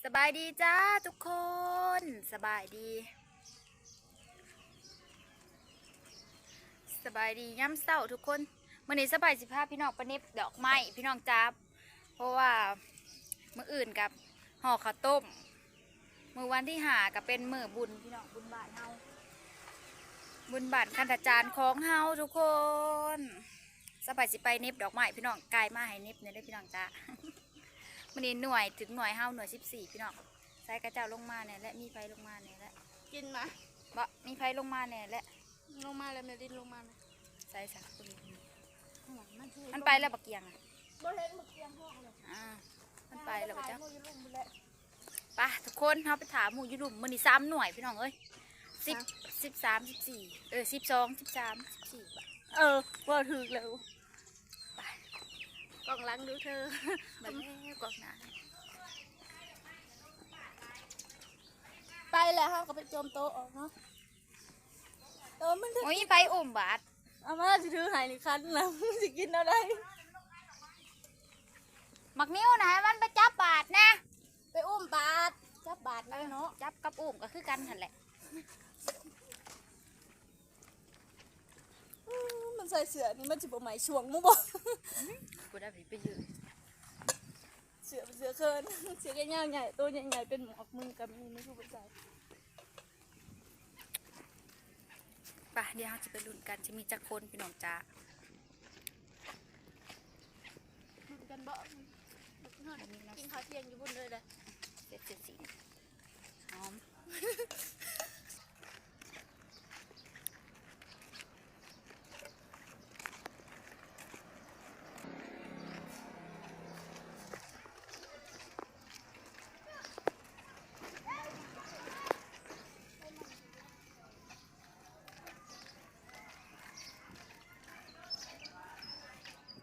ສະບາຍດີຈ້າທຸກຄົນ ສະບາຍດີ ສະບາຍດີຍາມເຊົ້າທຸກຄົນ. ມື້ນີ້ສະບາຍຊິພາພີ່ນ້ອງໄປເໜັບດອກໄມ້ພີ່ນ້ອງຈ້າ ເພາະວ່າມື້ອື່ນກັບຫໍ່ເຂົ້າຕົ້ມ ມື້ວັນທີຫ້າກໍເປັນມື້ບຸນພີ່ນ້ອງ ບຸນບ້ານເຮົາ ບຸນບ້ານຄັນທະຈານຂອງເຮົາທຸກຄົນ. ສະບາຍຊິໄປເໜັບດອກໄມ້ພີ່ນ້ອງ ກາຍມາໃຫ້ເໜັບແດ່ເດີພີ່ນ້ອງຈ້າ. ມື້ນີ້ໜ່ວຍ ຖືກໜ່ວຍເຮົາ ໜ່ວຍສິບສີ່ພີ່ນ້ອງ. ໃສຂະເຈົ້າລົງມາແດ່ແຫຼະ ມີໃຜລົງມາແດ່ແຫຼະ ກິນມາ ບໍ່ ມີໃຜລົງມາແດ່ແຫຼະ ລົງມາແລ້ວ ແມ່ລິນລົງມາແລ້ວ. ໃສສະ ມັນໄປແລ້ວບັກກຽງນະ ບໍ່ເຫັນບັກກຽງຮ້ອງເລີຍ. ອ່າ ມັນໄປແລ້ວບໍ່ຈັກ. ໄປທຸກຄົນ ເຮົາໄປຖ້າໝູ່ຢູ່ລຸ່ມ. ມື້ນີ້ສາມໜ່ວຍພີ່ນ້ອງເອີຍ ສິບ ສິບສາມ ສິບສີ່ ເອີ ສິບສອງ ສິບສາມ ສິບສີ່ ເອີ ເວົ້າຖືກແລ້ວ. ໄປ ກ້ອງຫຼັງດູເທີ ໄປແລ້ວກ້ອງໜ້າ. ໄປແລ້ວເຮົາກໍໄປໂຈມໂຕະອອກເນາະ. ໂຕະມັນ ໂອ້ຍ ໄປອຸ້ມບາດ ເອົາມາ ຊິຖືໃຫ້ນີ້ຄັນນະ ຊິກິນແນວໃດ? ບັກນິວນະ ໃຫ້ມັນໄປຈັບບາດນະ ໄປອຸ້ມບາດ ຈັບບາດນະເນາະ. ຈັບກັບອຸ້ມກໍຄືກັນຫັ້ນແຫຼະ. ອືມ ມັນໃສ່ເສື້ອນີ້ ມັນຊິບໍ່ໄໝ້ຊ່ວງມຶງບໍ່? ບໍ່ໄດ້ໄປຢືນ ເສື້ອ ເສື້ອເຂີນ ເສື້ອແຂນຍາວໃຫຍ່ ໂຕໃຫຍ່ໆ ເປັນໝວກ ມຶງກໍມີ ມຶງຄືບໍ່ໃສ່? ໄປ ດຽວເຮົາຊິໄປລຸ້ນກັນ ຊິມີຈັກຄົນພີ່ນ້ອງຈ້າ. ລຸ້ນກັນບໍ່? ກິນເຂົ້າທ່ຽງຢູ່ພຸ້ນເລີຍເດີ້ ເປັດເຈັດສີ ຫອມ.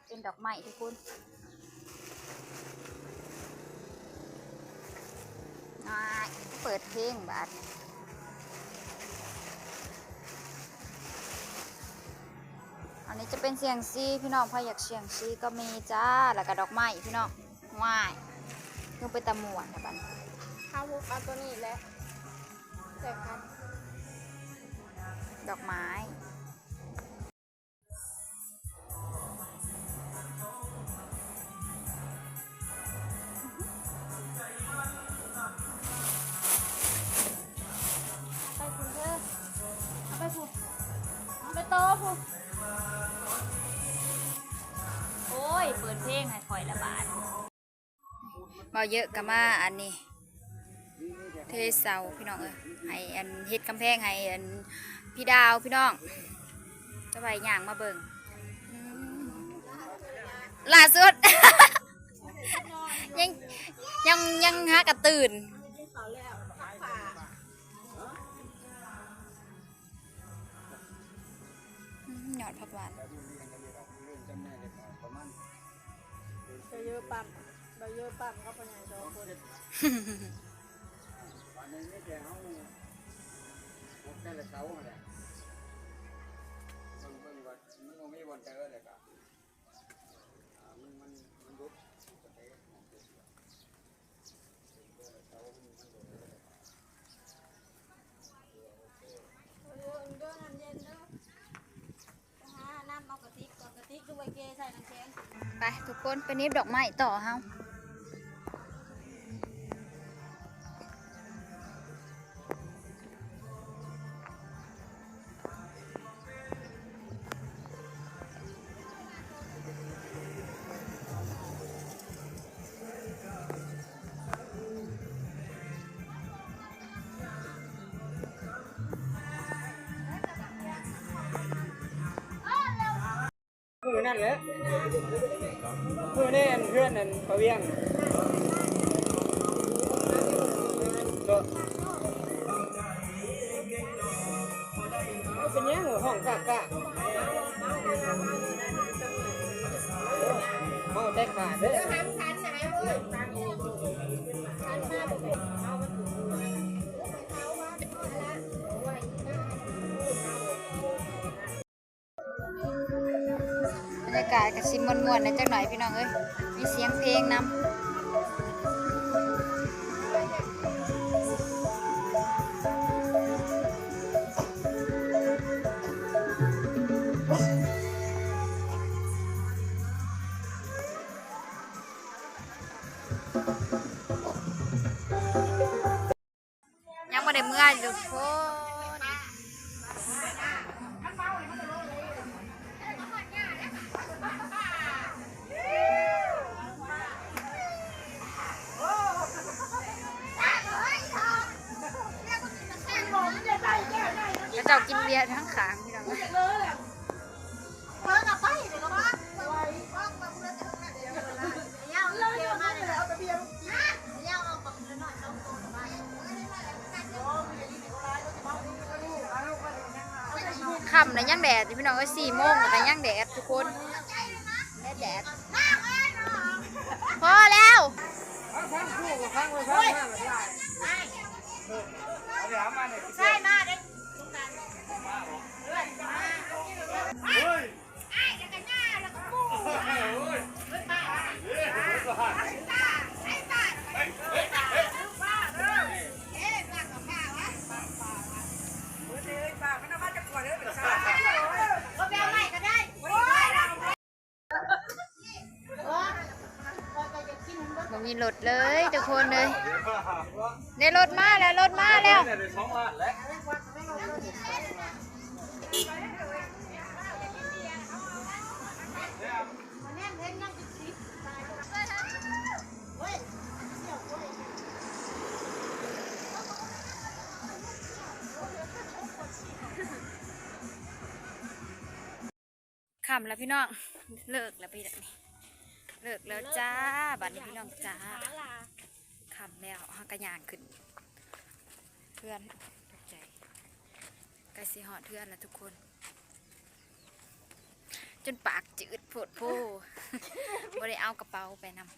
ເປັນດອກໄມ້ທຸກຄົນ. ອ້າຍ ເປີດເພງບາດນີ້. ອັນນີ້ຈະເປັນສ່ຽງຊີພີ່ນ້ອງ ໃຜຢາກສ່ຽງຊີກໍມີຈ້າ ແລ້ວກໍດອກໄມ້ພີ່ນ້ອງ. ວ້າຍ ຄືເປັນຕາມ່ວນແທ້ບາດນີ້. ເຮົາເອົາໂຕນີ້ແຫຼະ ແຈກກັນ ດອກໄມ້. ເອົາໄປພຸ້ນເດີ ເອົາໄປພຸ້ນ ເອົາໄປຕໍ່ພຸ້ນ. ໂອ້ຍ ເປີດເພງໃຫ້ຂ້ອຍລະບາດ. ເວົ້າເຍີະກໍມາອັນນີ້ ເທເສົາພີ່ນ້ອງເອີຍ ໃຫ້ອັນເຮັດກຳແພງໃຫ້ອັນພີ່ດາວພີ່ນ້ອງ. ສະບາຍຍ່າງມາເບິ່ງ ອືມ ລ່າສຸດ ຍັງ ຍັງ ຍັງຫາກະຕື່ນ ອືມ ຍອດຜັກຫວານ. ໄປເຢີປ້ຳ ໄປເຢີປ້ຳກັບພໍ່ໃຫຍ່ສອງຄົນ. ບາດນີ້ມີແຕ່ເຮົາ ແຕ່ລະເສົາຫັ້ນແຫຼະ ເບິ່ງ ເບິ່ງວ່າມັນບໍ່ມີບ່ອນເຕີແລ້ວກະ ມັນ ມັນ ມັນຫຼຸດ ເດີ ເດີ ນ້ຳເຢັນເດີ. ໄປຫານ້ຳເອົາກະຕິກ ເອົາກະຕິກ ຫຼືວ່າເກໃສ່ນ້ຳແຂງ. ໄປທຸກຄົນ ໄປເໜັບດອກໄມ້ຕໍ່ເຮົາ. ມື້ນັ້ນແຫຼະ ມື້ໃນອັນເຮືອນອັນປາວຽງ ເປັນຫຍັງຮ້ອງກາກໆ ເມົາແຕ່ຂາດເດີ້. ບັນຍາກາດກໍຊິມ່ວນໆ ແດ່ຈັກໜ້ອຍພີ່ນ້ອງເອີຍ ມີສຽງເພງນຳ. ທຸກຄົນ ເຂົາເຈົ້າກິນເບຍທັງຂ້າງ ພີ່ນ້ອງ. ຄ່ຳແລ້ວຍັງແດດຢູ່ ພີ່ນ້ອງເອີຍ ສີ່ໂມງແລ້ວກໍຍັງແດດທຸກຄົນ ແດດ ແດດ. ພໍແລ້ວ ບໍ່ມີລົດເລີຍທຸກຄົນເອີຍ ໄດ້ລົດມາແລ້ວ ລົດມາແລ້ວ. ຄ່ຳແລ້ວພີ່ນ້ອງ ເລີກແລ້ວພີ່ນ້ອງ ເລີກແລ້ວຈ້າ ບັດນີ້ພີ່ນ້ອງຈ້າ ຄ່ຳແລ້ວ ເຮົາກໍຍ່າງຂຶ້ນເຮືອນ ຕົກໃຈ ໃກ້ຊິຮອດເຮືອນແລ້ວທຸກຄົນ ຈົນປາກຈືດໂພດໂພ ບໍ່ໄດ້ເອົາກະເປົາໄປນຳ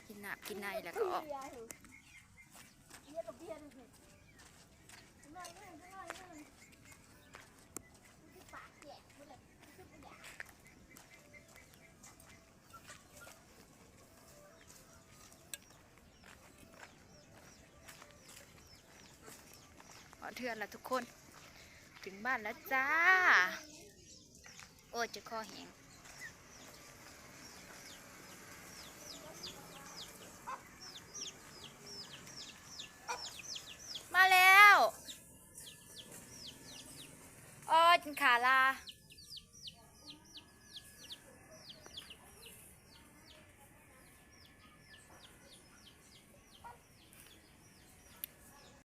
ກິນນ້ຳກິນໃນແລ້ວກໍອອກ. ຮອດເຮືອນແລ້ວທຸກຄົນ ເຖິງບ້ານແລ້ວຈ້າ ໂອ້ຍ ເຈັບຄໍແຮງ.